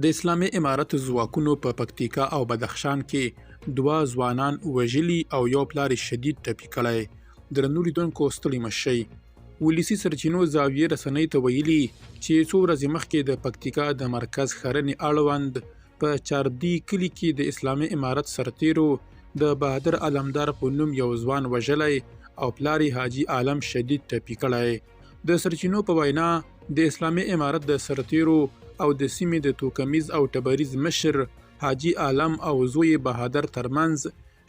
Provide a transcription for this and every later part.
د اسلامي امارت ځواکونو په پکتیکا او بدخشان کې دوه ځوانان وژلي او یو پلار یې شدید ټپي کړی. درنو لیدونکو ستړي مه شئ. ولسي سرچینو زاویې رسنۍ ته ویلي چې څو ورځې مخکې د پکتیکا د مرکز ښرنې اړوند په چاردي کلي کې د اسلامي امارت سرتیرو د بهادر علمدار په نوم یو ځوان وژلی او پلار یې حاجي عالم شدید ټپي کړی. د سرچینو په وینا د اسلامي امارت د سرتیرو او د سیمې د توکمیز او ټبریز مشر حاجي عالم او زوی یې بهادر ترمنځ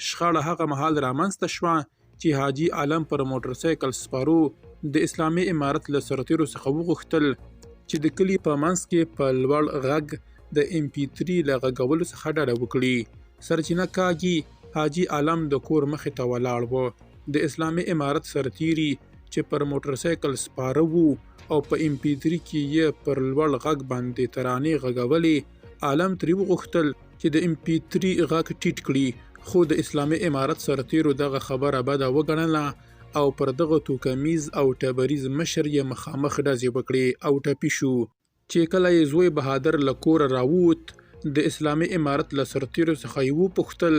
شخړه هغه مهال رامنځته شوه چې حاجي عالم پر موټرسایکل سپرو د اسلامي امارت له سرتیرو څخه وغوښتل چې د کلي په منځ کې په لوړ غږ د ایم پي 3 له غږولو څخه ډډه وکړي. سرچینه کاږي، حاجي عالم د کور مخې ته ولاړ و. د اسلامي امارت سرتیري چې پر موټرسایکل سپاره وو او په ایم پي 3 کې یې پر لوړ غږ باندې ترانې غږولې، عالم ترې وغوښتل چې د ایم پي 3 غږ ټیټ کړي، خو د اسلامي امارت سرتیرو دغه خبره بده وګڼله او پر دغه توکمیز او ټبریز مشر یې مخامخ ډزې وکړې او ټپي شو. چې کله یې زوی بهادر له کوره راووت، د اسلامي امارت له سرتیرو څخه یې وپوښتل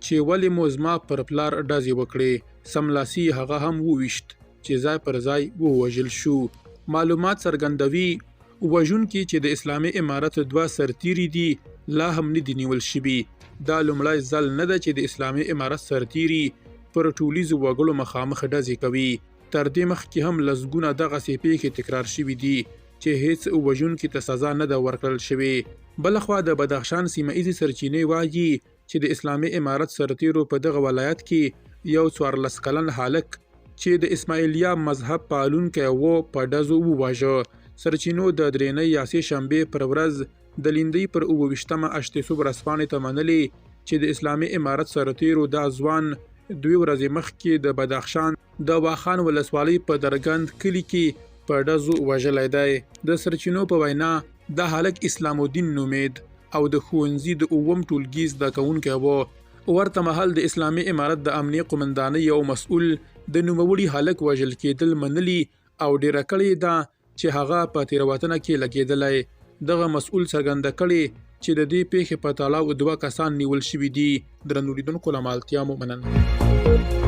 چې ولې مو زما پر پلار ډزې وکړې، سملاسي یې هغه هم وویشت چې ځای پر ځای ووژل شو. معلومات څرګندوي، وژونکي چې د اسلامي امارت دوه سرتیري دي، لا هم نه دي نیول شوي. دا لومړی ځل نه ده چې د اسلامي امارت سرتیري پر ټولیزو وګړو مخامخ ډزې کوي. تر دې مخکې هم لسګونه دغسې پېښې تکرار شوې دي چې هېڅ وژونکي ته سزا نه ده ورکړل شوې. بلخوا د بدخشان سیمه ییزې سرچینې وايي چې د اسلامي امارت سرتېرو په دغه ولایت کې یو 14 کلن هلک چې د اسماعیلیه مذهب پالونکی و، په ډزو وواژه. سرچینو د درېنۍ یا سې شنبې پر ورځ د لیندۍ پر 27مه اشتیسو ورځپاڼې ته منلې چې د اسلامي امارت سرتېرو دا ځوان دوې ورځې مخکې د بدخشان د واخان ولسوالۍ په درګند کلي کې په ډزو وژلی دی. د سرچینو په وینا دا هلک اسلام الدین نومېد او د ښوونځي د اووم ټولګي زده کوونکی و. ورته مهال د اسلامي امارت د امنیې قومندانۍ یو مسؤل د نوموړي هلک وژل کېدل منلي او ډېره کړې ده چې هغه په تېروتنه کې لګېدلی. دغه مسؤل څرګنده کړې چې د دې پېښې په تړاو دوه کسان نیول شوي دي. درنو لیدونکو له مالتیا مو مننه.